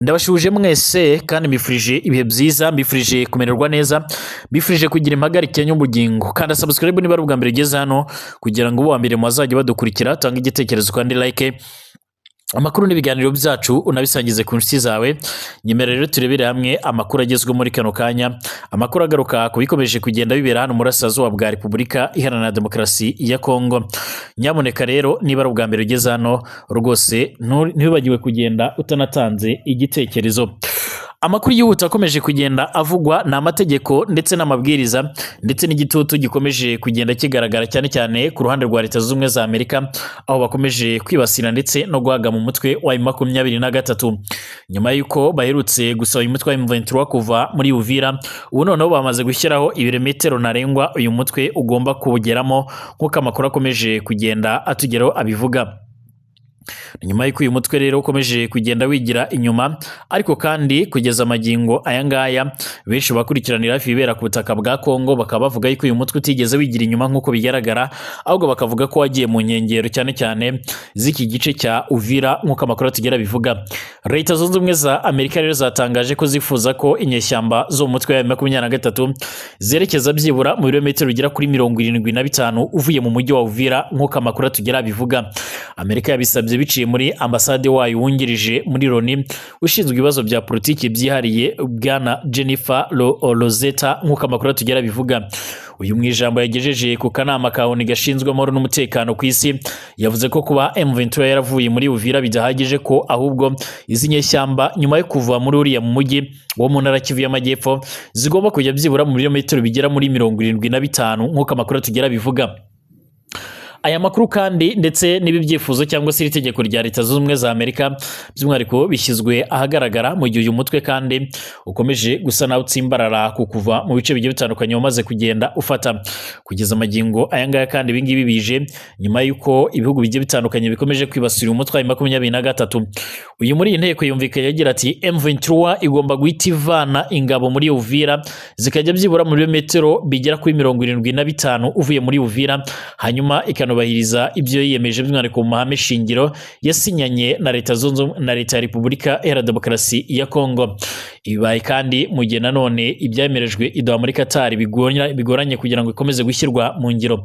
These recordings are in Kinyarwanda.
Ndabashuhuje mwese kandi mbifurije ibihe byiza, mbifurije kumererwa neza, mbifurije kugira impagarike y'ubugingo. Kanda subscribe niba ari ubwa mbere ugeze hano kugira ngo ube uwa mbere mu bazajya badukurikira, tanga igitekerezo kandi like amakuru n'ibiganiro byacu unabisangize ku nshuti zawe. Nyemera rero turebere hamwe amakuru agezweho muri kano kanya, amakuru agaruka ku bikomeje kugenda bibera hano mu burasirazuba bwa Repubulika Iharanira Demokarasi ya Kongo. Nyamuneka rero niba ari ubwa mbere ugeze hano rwose ntiwibagirwe kugenda utanatanze igitekerezo. Amakuru yihuta akomeje kugenda avugwa ni amategeko ndetse n'amabwiriza ndetse n'igitutu gikomeje kugenda kigaragara cyane cyane ku ruhande rwa Leta Zunze Ubumwe za Amerika, aho bakomeje kwibasira ndetse no guhaga mu mutwe wa M23 nyuma y'uko baherutse gusaba uyu mutwe wa M23 kuva muri Uvira. Ubu noneho bamaze gushyiraho ibirometero ntarengwa uyu mutwe ugomba kuwugeramo, nk'uko amakuru akomeje kugenda atugeraho abivuga. Nyuma y'uko uyu mutwe rero ukomeje kugenda wigira inyuma, ariko kandi kugeza amagingo aya ngaya benshi bakurikiranira hafi ibibera ku butaka bwa Kongo bakaba bavuga yuko uyu mutwe utigeze wigira inyuma nk'uko bigaragara, ahubwo bakavuga ko wagiye mu nkengero cyane cyane z'iki gice cya Uvira nk'uko amakuru atugera bivuga. Leta Zunze Ubumwe za Amerika rero zatangaje ko zifuza ko inyeshyamba zo mu mutwe wa 23 zerekeza byibura mu birometero bigera kuri 75 uvuye mu mujyi wa Uvira nk'uko amakuru atugera bivuga. Amerika yabisabye biciye muri ambasade wayo wungirije muri Loni ushinzwe ibibazo bya politiki byihariye, bwana Jennifer Rosetta, nk'uko amakuru atugera bivuga. Uyu mu ijambo yagejeje ku kanama ka ONU gashinzwe amahoro n'umutekano ku isi yavuze ko kuba M23 yaravuye muri Uvira bidahagije, ko ahubwo izi nyeshyamba nyuma yo kuva muri uriya mu mujyi wo mu ntara Kivu y'Amajyepfo zigomba kujya byibura mu birometero bigera muri 75 nk'uko amakuru atugera bivuga. Aya makuru kandi ndetse n'ibi byifuzo cyangwa se iri tegeko rya Leta Zunze Ubumwe za Amerika by'umwihariko bishyizwe ahagaragara mu gihe uyu mutwe kandi ukomeje gusa nawe utsimbarara ku kuva mu bice bigiye bitandukanye wamaze kugenda ufata kugeza amagingo aya ngaya. Kandi ibi ngibi bije nyuma y'uko ibihugu bigiye bitandukanye bikomeje kwibasira umutwe wa 23. Uyu muri iyi nteko yumvikanye agira ati: "M23 igomba guhita ivana ingabo muri Uvira zikajya byibura mu birometero bigera kuri 75 uvuye muri Uvira, hanyuma ikanubahiriza ibyo yiyemeje by'umwihariko mu mahame shingiro yasinyanye na Leta Zunze na Leta ya Repubulika Iharanira Demokarasi ya Kongo." Ibibaye kandi mu gihe nanone ibyemerejwe i Doha muri Qatar bigoranye kugira ngo ikomeze gushyirwa mu ngiro.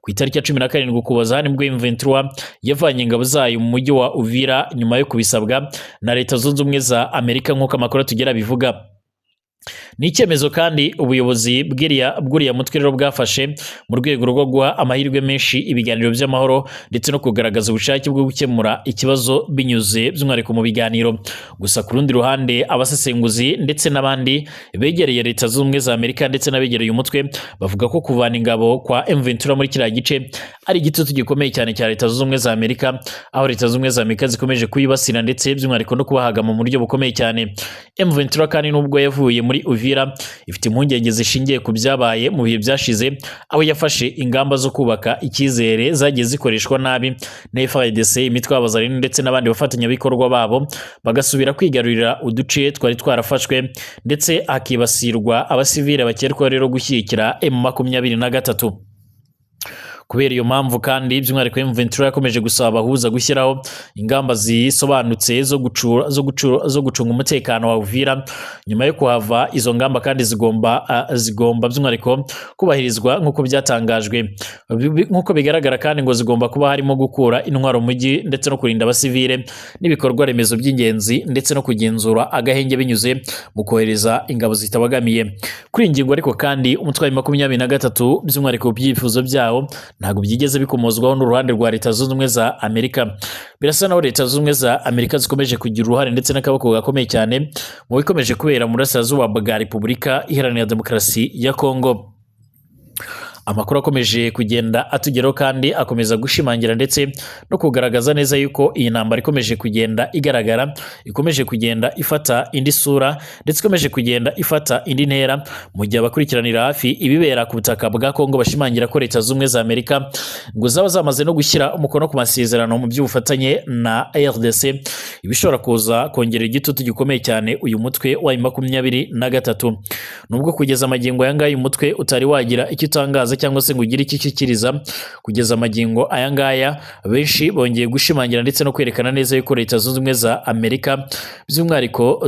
Ku itariki ya 17 Ukuboza nibwo M23 yavanye ingabo zayo mu mujyi wa Uvira nyuma yo kubisabwa na Leta Zunze Ubumwe za Amerika nk'uko amakuru atugera bivuga. Ni icyemezo kandi ubuyobozi bw'uriya mutwe rero bwafashe mu rwego rwo guha amahirwe menshi ibiganiro by'amahoro ndetse no kugaragaza ubushake bwo gukemura ikibazo binyuze by'umwihariko mu biganiro. Gusa ku rundi ruhande, abasesenguzi ndetse n'abandi begereye Leta Zunze Ubumwe za Amerika ndetse n'abegereye umutwe bavuga ko kuvana ingabo kwa M23 muri kiriya gice ari igitutu gikomeye cyane cya Leta Zunze Ubumwe za Amerika, aho Leta Zunze Ubumwe za Amerika zikomeje kuyibasira ndetse by'umwihariko no kubahaga mu buryo bukomeye cyane. M23 kandi nubwo yavuye muri Uvira, ifite impungenge zishingiye ku byabaye mu bihe byashize, aho yafashe ingamba zo kubaka icyizere zagiye zikoreshwa nabi na FARDC, imitwe y'abazarene ndetse n'abandi bafatanyabikorwa babo, bagasubira kwigarurira uduce twari twarafashwe ndetse hakibasirwa abasivile bakekwaho rero gushyigikira M23. Kubera iyo mpamvu kandi by'umwihariko M23 yakomeje gusaba abahuza gushyiraho ingamba zisobanutse zo gucunga umutekano wa Uvira nyuma yo kuhava. Izo ngamba kandi zigomba by'umwihariko kubahirizwa nk'uko byatangajwe. Nk'uko bigaragara kandi ngo zigomba kuba harimo gukura intwaro mu mujyi ndetse no kurinda abasivile n'ibikorwa remezo by'ingenzi ndetse no kugenzura agahenge binyuze mu kohereza ingabo zitabagamiye. Kuri iyi ngingo ariko kandi umutwe wa 23 by'umwihariko byifuzo byawo ntabwo byigeze bikomozwaho n'uruhande rwa Leta Zunze Ubumwe za Amerika. Birasa naho Leta Zunze Ubumwe za Amerika zikomeje kugira uruhare ndetse n'akaboko gakomeye cyane mu bikomeje kubera mu burasirazuba bwa Repubulika Iharanira Demokarasi ya Kongo. Amakuru akomeje kugenda atugeraho kandi akomeza gushimangira ndetse no kugaragaza neza yuko iyi ntambara ikomeje kugenda igaragara, ikomeje kugenda ifata indi sura ndetse ikomeje kugenda ifata indi ntera, mu gihe abakurikiranira hafi ibibera ku butaka bwa Kongo bashimangira ko Leta Zunze Ubumwe za Amerika ngo zaba zamaze no gushyira umukono ku masezerano mu by'ubufatanye na RDC, ibishobora kuza kongera igitutu gikomeye cyane uyu mutwe wa 23, nubwo kugeza amagingo aya ngaya uyu mutwe utari wagira icyo utangaza. utangaza cyangwa se ngo ugire icyo ushyikiriza kugeza amagingo aya ngaya. Benshi bongeye gushimangira ndetse no kwerekana neza yuko Leta Zunze Ubumwe za Amerika, by'umwihariko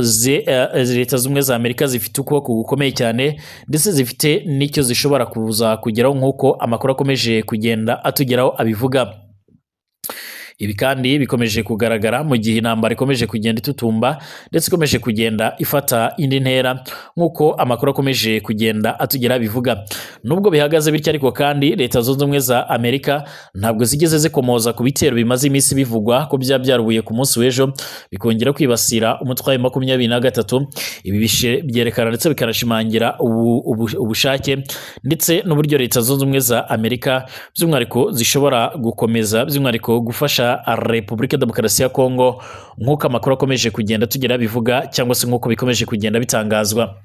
Leta Zunze Ubumwe za Amerika, zifite ukuboko gukomeye cyane ndetse zifite n'icyo zishobora kuza kugeraho, nk'uko amakuru akomeje kugenda atugeraho abivuga. Ibi kandi bikomeje kugaragara mu gihe intambara ikomeje kugenda itutumba ndetse ikomeje kugenda ifata indi ntera, nk'uko amakuru akomeje kugenda atugera bivuga. Nubwo bihagaze bityo ariko kandi, Leta Zunze Ubumwe za Amerika ntabwo zigeze zikomoza ku bitero bimaze iminsi bivugwa ko byaba byarubuye ku munsi w'ejo bikongera kwibasira umutwe wa 23. Ibi byerekana ndetse bikanashimangira ubushake ndetse n'uburyo Leta Zunze Ubumwe za Amerika by'umwihariko zishobora gukomeza by'umwihariko gufasha Repubulika Demokarasi ya Kongo, nk'uko amakuru akomeje kugenda tugera bivuga cyangwa se nk'uko bikomeje kugenda bitangazwa.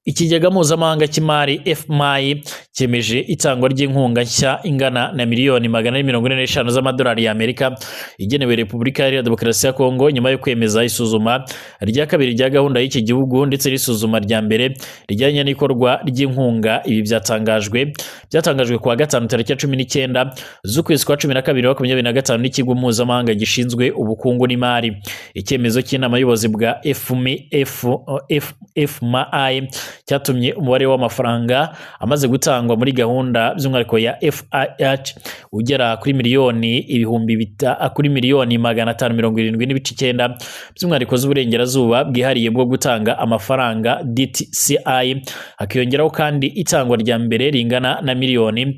Ikigega mpuzamahanga cy'imari FMI cyemeje itangwa ry'inkunga nshya ingana na miliyoni 445 z'amadolari y'Amerika igenewe Repubulika Iharanira Demokarasi ya Kongo, nyuma yo kwemeza isuzuma rya kabiri rya gahunda y'iki gihugu ndetse n'isuzuma rya mbere rijyanye n'ikorwa ry'inkunga. Ibi byatangajwe kuwa gatanu tariki ya 19 z'ukwezi kwa 12 2025 n'ikigo mpuzamahanga gishinzwe ubukungu n'imari. Icyemezo cy'inama y'ubuyobozi bwa FMI F, F, FMI cyatumye umubare w'amafaranga amaze gutangwa muri gahunda by'umwihariko ya FIH ugera kuri miliyoni ibihumbi bita kuri miliyoni 570.9, by'umwihariko z'uburengerazuba bwihariye bwo gutanga amafaranga DTCI, hakiyongeraho kandi itangwa rya mbere ringana na miliyoni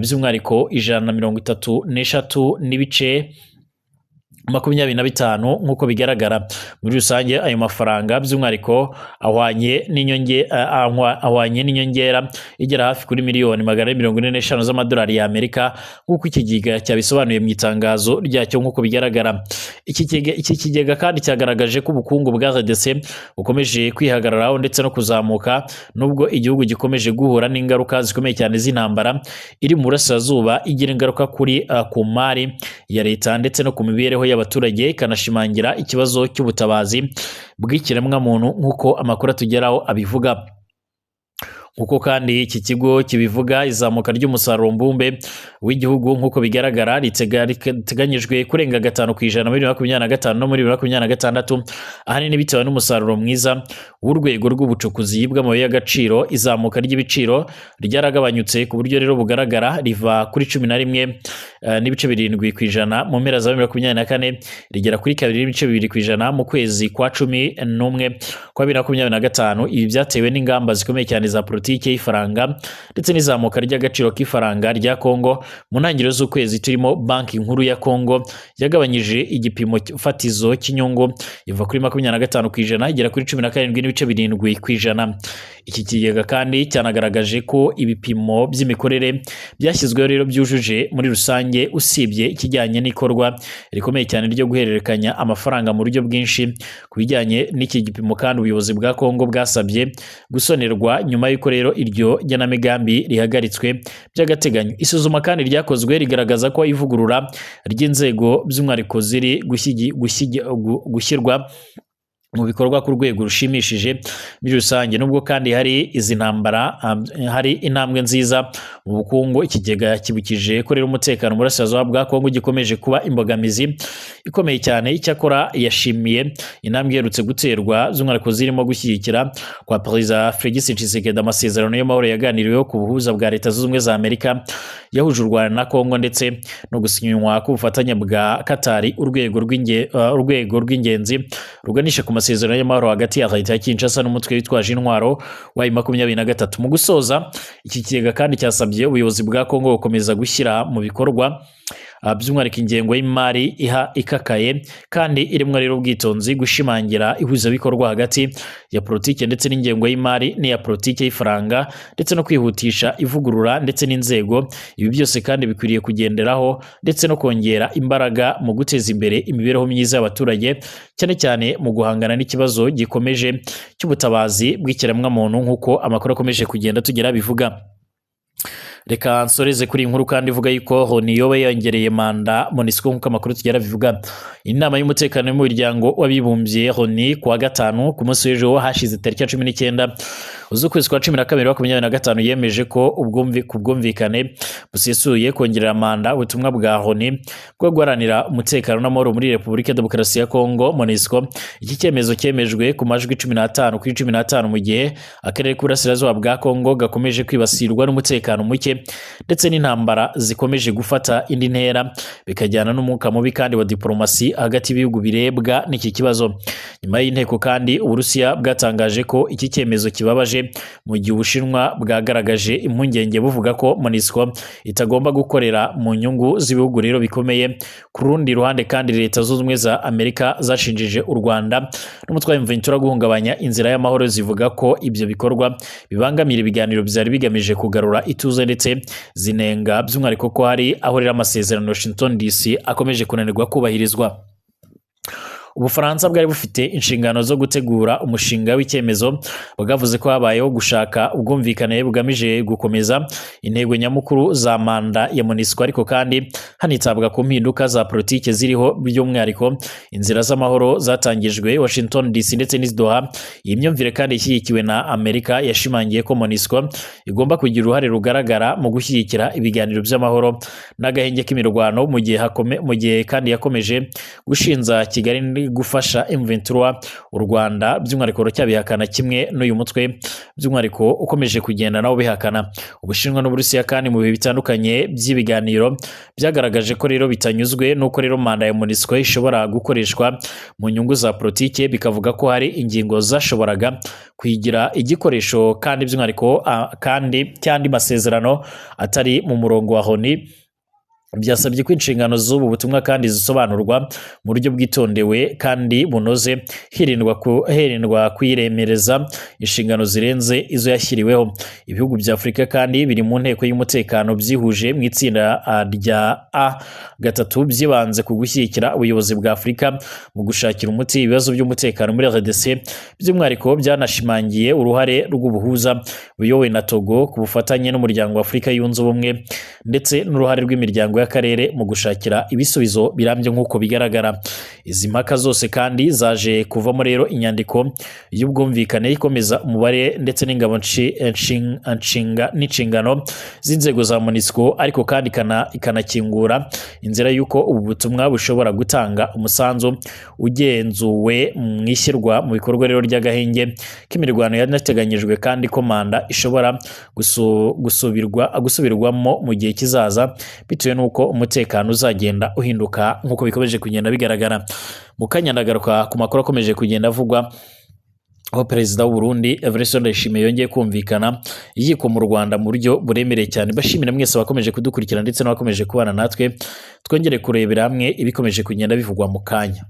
by'umwihariko 133.25. Nk'uko bigaragara muri rusange, ayo mafaranga by'umwihariko ahwanye n'inyongera igera hafi kuri miliyoni 445 z'amadolari y'Amerika, nk'uko iki kigega cyabisobanuye mu itangazo ryacyo. Nk'uko bigaragara, iki kigega kandi cyagaragaje ko ubukungu bwa RDC bukomeje kwihagararaho ndetse no kuzamuka, nubwo igihugu gikomeje guhura n'ingaruka zikomeye cyane z'intambara iri mu burasirazuba, igira ingaruka ku mari ya leta ndetse no ku mibereho y'abaturage, ikanashimangira ikibazo cy'ubutabazi bw'ikiremwamuntu, nk'uko amakuru atugeraho abivuga. Nk'uko kandi iki kigo kibivuga, izamuka ry'umusaruro mbumbe w'igihugu, nk'uko bigaragara, riteganyijwe kurenga 5% muri 2025 no muri 2026, ahanini bitewe n'umusaruro mwiza w'urwego rw'ubucukuzi bw'amabuye y'agaciro. Izamuka ry'ibiciro ryaragabanyutse ku buryo rero bugaragara, riva kuri 11.7% mu mpera za 2024 rigera kuri 2.2% mu kwezi kwa 11 kwa 2025. Ibi byatewe n'ingamba zikomeye cyane za politiki y'ifaranga ndetse n'izamuka ry'agaciro k'ifaranga rya Kongo. Mu ntangiriro z'ukwezi turimo, Banki Nkuru ya Kongo yagabanyije igipimo fatizo cy'inyungu iva kuri 25% igera kuri 17.7%. Iki kigega kandi cyanagaragaje ko ibipimo by'imikorere byashyizweho rero byujuje muri rusange, usibye ikijyanye n'ikorwa rikomeye cyane ryo guhererekanya amafaranga mu buryo bwinshi. Ku bijyanye n'iki gipimo kandi, ubuyobozi bwa Kongo bwasabye gusonerwa nyuma y'uko rero iryo genamigambi rihagaritswe by'agateganyo. Isuzuma kandi ryakozwe rigaragaza ko ivugurura ry'inzego by'umwihariko ziri gushyirwa mu bikorwa ku rwego rushimishije muri rusange, nubwo kandi hari izi ntambara, hari intambwe nziza mu bukungu. Ikigega kibukije ko rero umutekano mu burasirazuba bwa Kongo gikomeje kuba imbogamizi ikomeye cyane. Icyakora yashimiye intambwe iherutse guterwa, by'umwihariko zirimo gushyigikira kwa Perezida Felix Tshisekedi amasezerano y'amahoro yaganiriweho ku buhuza bwa Leta Zunze Ubumwe za Amerika yahuje u Rwanda na Kongo, ndetse no gusinywa k'ubufatanye bwa Katari, urwego rw'ingenzi ruganisha ku masezerano y'amahoro hagati ya leta ya Kinshasa n'umutwe witwaje intwaro wa 23. Mu gusoza, iki kigega kandi cyasabye ubuyobozi bwa Kongo gukomeza gushyira mu bikorwa by'umwihariko ingengo y'imari iha ikakaye kandi irimo rero ubwitonzi, gushimangira ihuzabikorwa hagati ya politiki ndetse n'ingengo y'imari n'iya politiki y'ifaranga, ndetse no kwihutisha ivugurura ndetse n'inzego. Ibi byose kandi bikwiriye kugenderaho ndetse no kongera imbaraga mu guteza imbere imibereho myiza y'abaturage, cyane cyane mu guhangana n'ikibazo gikomeje cy'ubutabazi bw'ikiremwamuntu, nk'uko amakuru akomeje kugenda tugera bivuga. Reka nsoreze kuri iyi nkuru kandi ivuga yuko Loni yoba yongereye manda MONUSCO, nk'uko amakuru tugera bivuga. Inama y'umutekano y'umuryango w'abibumbye Loni, kuwa gatanu ku munsi w'ejo hashize tariki ya 19 z'ukwezi kwa 12 2025 yemeje ko ku bwumvikane busesuye kongerera manda ubutumwa bwa Loni bwo guharanira umutekano n'amahoro muri Repubulika ya Demokarasi ya Kongo MONUSCO. Iki cyemezo cyemejwe ku majwi 15 kuri 15, mu gihe akarere k'uburasirazuba bwa Kongo gakomeje kwibasirwa n'umutekano muke ndetse n'intambara zikomeje gufata indi ntera, bikajyana n'umwuka mubi kandi wa diplomasi hagati y'ibihugu birebwa n'iki kibazo. Nyuma y'inteko kandi, Uburusiya bwatangaje ko iki cyemezo kibabaje, mu gihe Ubushinwa bwagaragaje impungenge buvuga ko MONUSCO itagomba gukorera mu nyungu z'ibihugu rero bikomeye. Ku rundi ruhande kandi, Leta Zunze Ubumwe za Amerika zashinjije u Rwanda n'umutwe wa M23 guhungabanya inzira y'amahoro, zivuga ko ibyo bikorwa bibangamira ibiganiro byari bigamije kugarura ituze, ndetse zinenga by'umwihariko ko hari aho rero amasezerano Washington DC akomeje kunanirwa kubahirizwa. Ubufaransa bwari bufite inshingano zo gutegura umushinga w'icyemezo, bwavuze ko habayeho gushaka ubwumvikane bugamije gukomeza intego nyamukuru za manda ya MONUSCO, ariko kandi hanitabwa ku mpinduka za politike ziriho, by'umwihariko inzira z'amahoro zatangijwe Washington DC ndetse n'i Doha. Iyi myumvire kandi ishyigikiwe na Amerika yashimangiye ko MONUSCO igomba kugira uruhare rugaragara mu gushyigikira ibiganiro by'amahoro n'agahenge k'imirwano, mu gihe kandi yakomeje gushinja Kigali gufasha M23. U Rwanda by'umwihariko rucyabihakana kimwe n'uyu mutwe by'umwihariko ukomeje kugenda nawo bihakana. Ubushinwa n'Uburusiya kandi mu bihe bitandukanye by'ibiganiro byagaragaje ko rero bitanyuzwe n'uko rero manda ya MONUSCO ishobora gukoreshwa mu nyungu za politike, bikavuga ko hari ingingo zashoboraga kuyigira igikoresho kandi by'umwihariko kandi cy'andi masezerano atari mu murongo wa Loni. Byasabye ko inshingano z'ubu butumwa kandi zisobanurwa mu buryo bwitondewe kandi bunoze, hirindwa kuyiremereza inshingano zirenze izo yashyiriweho. Ibihugu bya Afurika kandi biri mu nteko y'umutekano byihuje mu itsinda rya A3, byibanze ku gushyigikira ubuyobozi bwa Afurika mu gushakira umuti ibibazo by'umutekano muri RDC. By'umwihariko byanashimangiye uruhare rw'ubuhuza buyobowe na Togo ku bufatanye n'Umuryango wa Afurika Yunze Ubumwe, ndetse n'uruhare rw'imiryango y'akarere mu gushakira ibisubizo birambye nk'uko bigaragara. Izi mpaka zose kandi zaje kuvamo rero inyandiko y'ubwumvikane ikomeza umubare ndetse n'ingabo n'inshingano z'inzego za MONUSCO, ariko kandi ikanakingura inzira y'uko ubu butumwa bushobora gutanga umusanzu ugenzuwe mu ishyirwa mu bikorwa rero ry'agahenge k'imirwano yanateganyijwe, kandi ko manda ishobora gusubirwamo mu gihe kizaza bitewe n'uko umutekano uzagenda uhinduka nk'uko bikomeje kugenda bigaragara. Mu kanya ndagaruka ku makuru akomeje kugenda avugwa, aho Perezida w'u Burundi Evariste Ndayishimiye yongeye kumvikana yikoma mu Rwanda mu buryo buremereye cyane. Bashimira mwese abakomeje kudukurikira ndetse n'abakomeje kubana natwe. Twongere kurebera hamwe ibikomeje kugenda bivugwa mu kanya.